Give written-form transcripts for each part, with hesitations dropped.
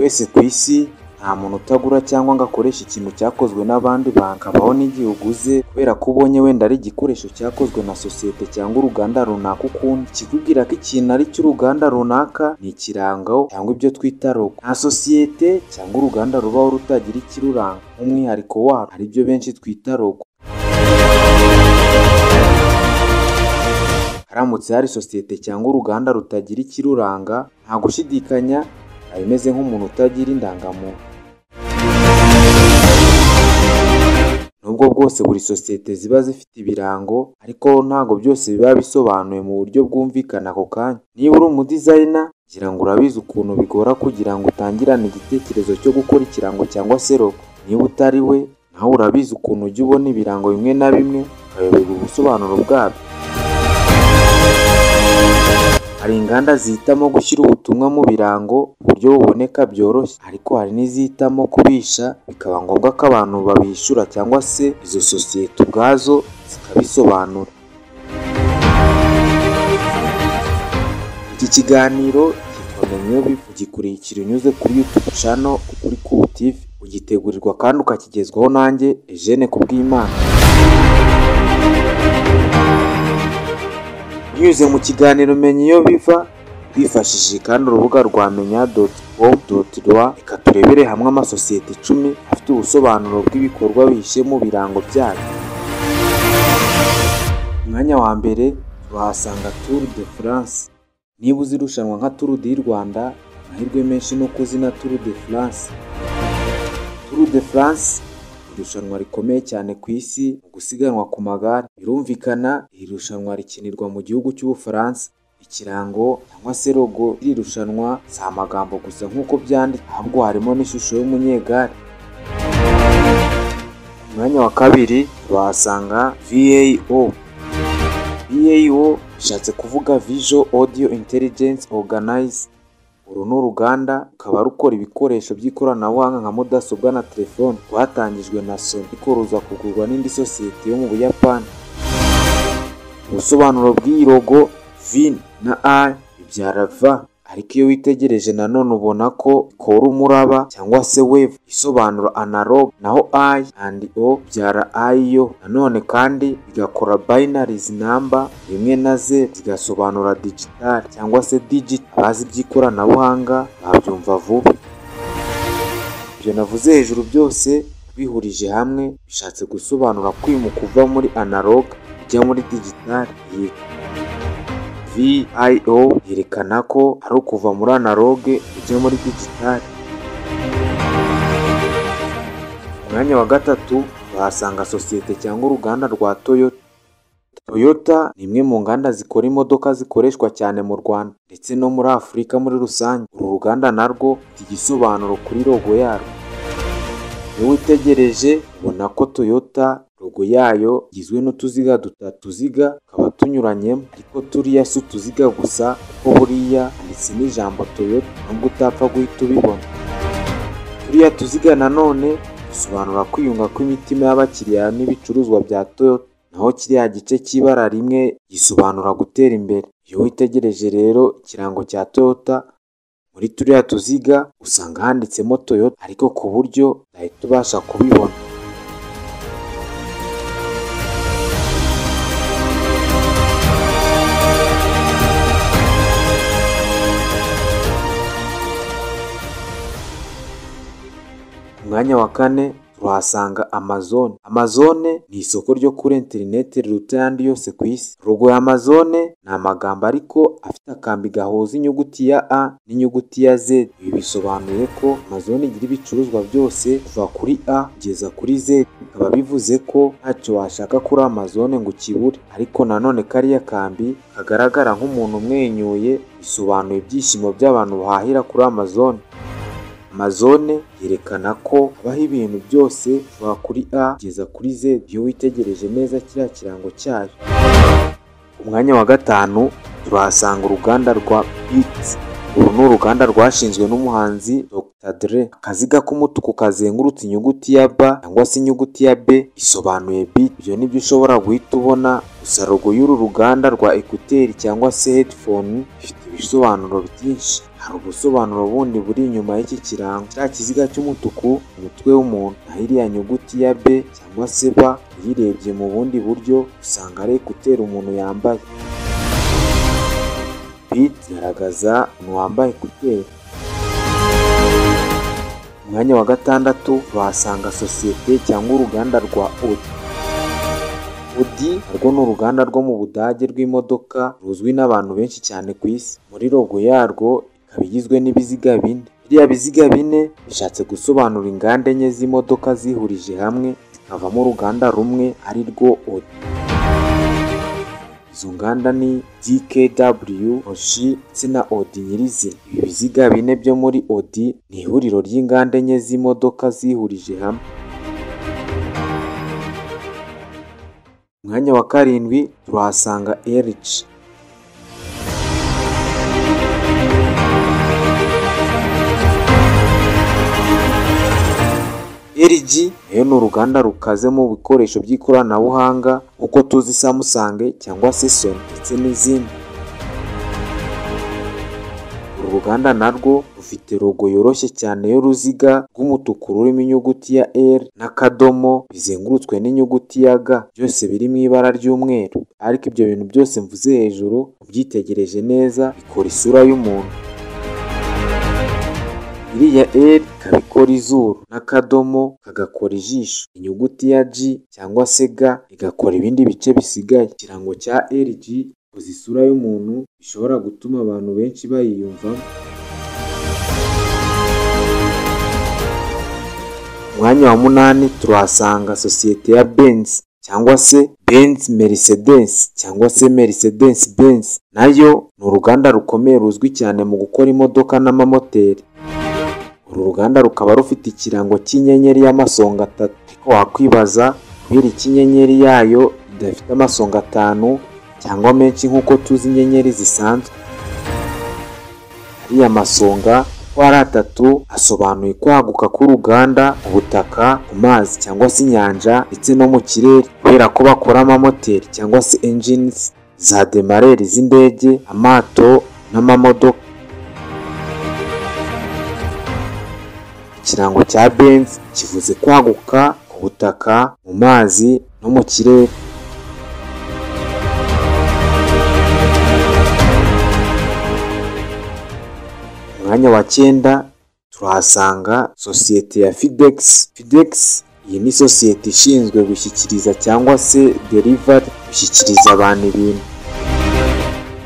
Twese ku isi nta muntu utagura cyangwa ngo akoreshe ikintu cyakozwe n'abandi bantu, kabaho n'igihe uguze kubera ko ubonye wenda ari igikoresho cyakozwe na sosiyete cyangwa uruganda runaka ukunda. Ikikubwira ko ikintu ari cy'uruganda runaka ni ikirango cyangwa ibyo twita logo. Nta sosiyete cyangwa uruganda rubaho rutagira ikiruranga nk'umwihariko warwo, aribyo benshi twita logo. Haramutse hari sosiyete cyangwa uruganda rutagira ikiruranga, nta gushidikanya yaba imeze nk'umuntu utagira indangamuntu. Nubwo bwose buri sosiyete ziba zifite ibirango, ariko ntabwo byose biba bisobanuye mu buryo bwumvikana ako kanya. Niba uri umudizayina, ngira ngo urabizi ukuntu bigora kugira ngo utangirane igitekerezo cyo gukora ikirango cyangwa se logo. Niba utari we, nawe urabizi ukuntu ujya ubona ibirango bimwe na bimwe ukayoberwa ubusobanuro bwabyo. Hari inganda zihitamo gushyira ubutumwa mu birango ku buryo buboneka byoroshye, ariko hari n'izihitamo kubisha bikaba ngombwa ko abantu babishyura cyangwa se izo sosiyete ubwazo zikabisobanura. Iki kiganiro cyitwa Menya Iyo Biva, ugikurikira unyuze kuri YouTube channel Ukuri Kubu TV, ugitegurirwa kandi ukakigezwaho nanjye Eugene Kubwimana. Binyuze mu kiganiro Menya Iyo Biva, twifashishije kandi urubuga rwa menya.com.rw, reka turebere hamwe amasosiyete 10 afite ubusobanuro bw'ibikorwa bihishe mu birango byayo. Ku mwanya wa mbere turahasanga Tour de France. Niba uzi irushanwa nka Tour du Rwanda, amahirwe menshi ni uko uzi na Tour de France. Tour de France irushanwa rikomeye cyane ku isi mu gusiganwa ku magare. Birumvikana iri rushanwa rikinirwa mu gihugu cy'Ubufaransa. Ikirango cyangwa se logo y'iri rushanwa si amagambo gusa nk'uko byanditse, ahubwo harimo n'ishusho y'umunyegare. Ku mwanya wa kabiri tuhasanga VAO. VAO bishatse kuvuga Visual Audio Intelligence Organize. Uru ni uruganda rukaba rukora ibikoresho by'ikoranabuhanga nka mudasobwa na telefone, rwatangijwe na Sony ariko ruza kugurwa n'indi sosiyete yo mu Buyapani. Ubusobanuro bw'iyi logo, V na I bibyara V, ariko iyo witegereje nanone ubona ko ikora umuraba cyangwa se wave isobanura analog, naho I and O bibyara IO, nanone kandi bigakora binaries number 1 na 0 zigasobanura digital cyangwa se digit. Abazi iby'ikoranabuhanga babyumva vuba. Ibyo navuze hejuru byose bihurije hamwe bishatse gusobanura kwimuka uva muri analog ujya muri digital. Iyi VIO yerekana ko ari ukuva muri analogue ujya muri digital. Ku mwanya wa gatatu tuhasanga sosiyete cyangwa uruganda rwa Toyota. Toyota ni imwe mu nganda zikora imodoka zikoreshwa cyane mu Rwanda ndetse no muri Afurika muri rusange. Uru ruganda narwo rufite igisobanuro kuri logo yarwo. Iyo witegereje ubona ko Toyota logo yayo igizwe n'utuziga dutatu, tuziga tukaba tunyuranyemo, ariko turiya si utuziga gusa kuko buriya handitse n'ijambo Toyota nubwo utapfa guhita ubibona. Turiya tuziga nanone dusobanura kwiyunga kw'imitima y'abakiriya n'ibicuruzwa bya Toyota, naho kiriya gice cy'ibara rimwe gisobanura gutera imbere. Iyo witegereje rero ikirango cya Toyota muri turiya tuziga usanga handitsemo Toyota, ariko ku buryo udahita ubasha kubibona. Ku mwanya wa kane tuhasanga Amazon. Amazon ni isoko ryo kuri interineti riruta ayandi yose ku isi. Logo ya Amazon ni amagambo ariko afite akambi gahuza inyuguti ya A n'inyuguti ya Z. Ibi bisobanuye ko Amazon igira ibicuruzwa byose kuva kuri A kugeza kuri Z. Bikaba bivuze ko ntacyo washaka kuri Amazon ngo ukibure. Ariko nanone kariya kambi kagaragara nk'umuntu umwenyuye, bisobanuye ibyishimo by'abantu bahahira kuri Amazon. Amazon yerekana ko habaho ibintu byose kuva kuri A kugeza kuri Z iyo witegereje neza kiriya kirango cyayo. Ku mwanya wa gatanu turahasanga uruganda rwa Beats. Uru ni uruganda rwashinzwe n'umuhanzi Dr. Dre. Akaziga k'umutuku kazengurutse inyuguti ya B cyangwa se inyuguti ya B isobanuye beat. Ibyo nibyo ushobora guhita ubona. Gusa logo y'uru ruganda rwa ekuteri cyangwa se headphone ifite ibisobanuro byinshi. Hari ubusobanuro bundi buri inyuma y'iki kirango. Kiriya kiziga cy'umutuku umutwe w'umuntu, naho iriya nyuguti ya B cyangwa se B uyirebye mu bundi buryo usanga ari ekuteri umuntu yambaye. Beat igaragaza umuntu wambaye ekuteri. Umwanya wa gatandatu tuhasanga sosiyete cyangwa uruganda rwa Audi. Audi narwo ni uruganda rwo mu Budage rw'imodoka ruzwi n'abantu benshi cyane ku isi. Muri logo yarwo ikaba igizwe n'ibiziga bine. Biriya biziga bine bishatse gusobanura inganda enye z'imodoka zihurije hamwe zikavamo uruganda rumwe ari rwo Audi. Izo nganda ni DKW, Porsche ndetse na Audi nyirizina. Ibi biziga bine byo muri Audi ni ihuriro ry'inganda enye z'imodoka zihurije hamwe. Umwanya wa karindwi turahasanga LG. LG nayo ni uruganda rukaze mu bikoresho by'ikoranabuhanga uko tuzi Samsung cyangwa se Sony ndetse n'izindi. Uru ruganda narwo rufite logo yoroshye cyane y'uruziga rw'umutuku rurimo inyuguti ya L n'akadomo bizengurutswe n'inyuguti ya G, byose biri mu ibara ry'umweru. Ariko ibyo bintu byose mvuze hejuru ubyitegereje neza bikora isura y'umuntu. Iriya L ikaba ikora izuru n'akadomo kagakora ijisho, inyuguti ya G cyangwa se G igakora ibindi bice bisigaye. Ikirango cya LG gikoze isura y'umuntu bishobora gutuma abantu benshi bayiyumvamo. Umwanya wa munani turahasanga sosiyete ya Benz cyangwa se Benz Mercedes cyangwa se Mercedes Benz. Nayo ni uruganda rukomeye ruzwi cyane mu gukora imodoka n'amamoteri. Uru ruganda rukaba rufite ikirango cy'inyenyeri y'amasonga atatu. Ariko wakwibaza kubera iki inyenyeri yayo idafite amasonga atanu cyangwa menshi nk'uko tuzi inyenyeri zisanzwe. Ariya masonga uko ari atatu asobanuye kwaguka k'uruganda, ubutaka, ku mazi cyangwa se inyanja ndetse no mu kirere, kubera ko bakora amamoteri cyangwa se engines za demareri z'indege, amato n'amamodoka. Ikirango cya Benz kivuze kwaguka ku butaka, mu mazi no mu kirere. Umwanya wa cyenda turahasanga sosiyete ya FedEx. FedEx iyi ni sosiyete ishinzwe gushyikiriza cyangwa se delivery, gushyikiriza abantu ibintu.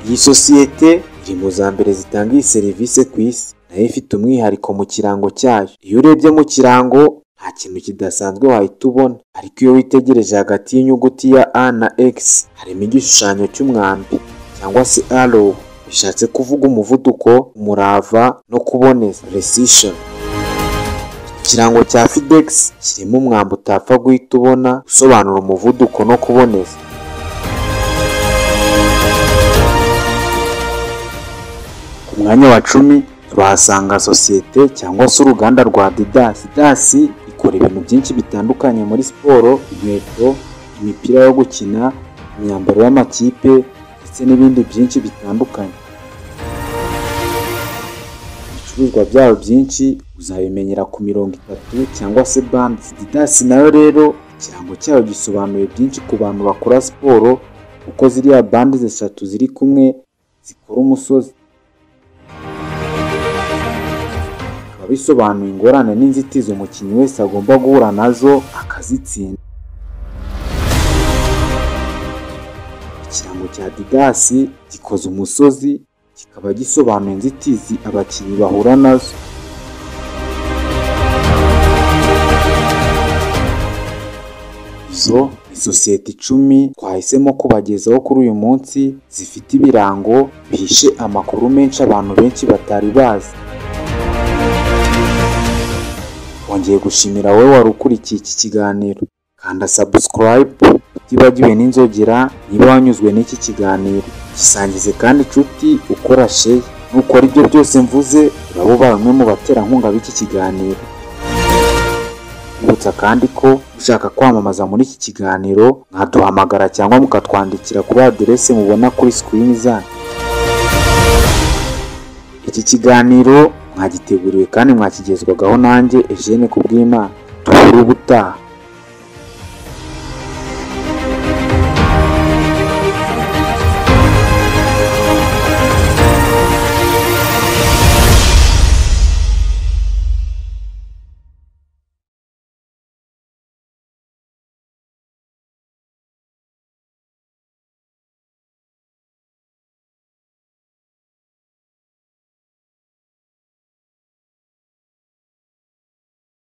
Iyi sosiyete iri mu za mbere zitanga iyi serivisi ku isi. Nayo ifite umwihariko mu kirango cyayo. Iyo urebye mu kirango nta kintu kidasanzwe wahita ubona, ariko iyo witegereje hagati y'inyuguti ya A na X harimo igishushanyo cy'umwambi cyangwa se arrow, bishatse kuvuga umuvuduko, umurava no kuboneza precision. Ikirango cya FedEx kirimo umwambi utapfa guhita ubona usobanura umuvuduko no kuboneza. Ku mwanya wa 10 turahasanga sosiyete cyangwa se uruganda rwa Adidas. Adidas ikora ibintu byinshi bitandukanye muri siporo, inkweto, imipira yo gukina, imyambaro y'amakipe ndetse n'ibindi byinshi bitandukanye. Ibicuruzwa byabo byinshi uzabimenyera ku mirongo itatu cyangwa se bands. Adidas nayo rero ikirango cyayo gisobanuye byinshi ku bantu bakora siporo, kuko ziriya bands eshatu ziri kumwe zikora umusozi. Bisobanuye ingorane n'inzitizi umukinnyi wese agomba guhura nazo akazitsinda. Ikirango cya Adidas gikoze umusozi kikaba gisobanuye inzitizi abakinnyi bahura nazo. Izo ni sosiyete 10 twahisemo kubagezaho kuri uyu munsi, zifite ibirango bihishe amakuru menshi abantu benshi batari bazi. Wongeye gushimira wowe wari ukurikiye iki kiganiro. Kanda subscribe utibagiwe n'inzogera niba wanyuzwe n'iki kiganiro. Gisangize kandi inshuti ukora share. Nukora ibyo byose mvuze, uraba ubaye umwe mu baterankunga b'iki kiganiro. Ibutsa kandi ko ushaka kwamamaza muri iki kiganiro mwaduhamagara cyangwa mukatwandikira kuri aderese mubona kuri sikirini zanyu. Iki kiganiro mwagiteguriwe kandi mwakigezwagaho nanjye Eugene Kubwimana. Duhure ubutaha.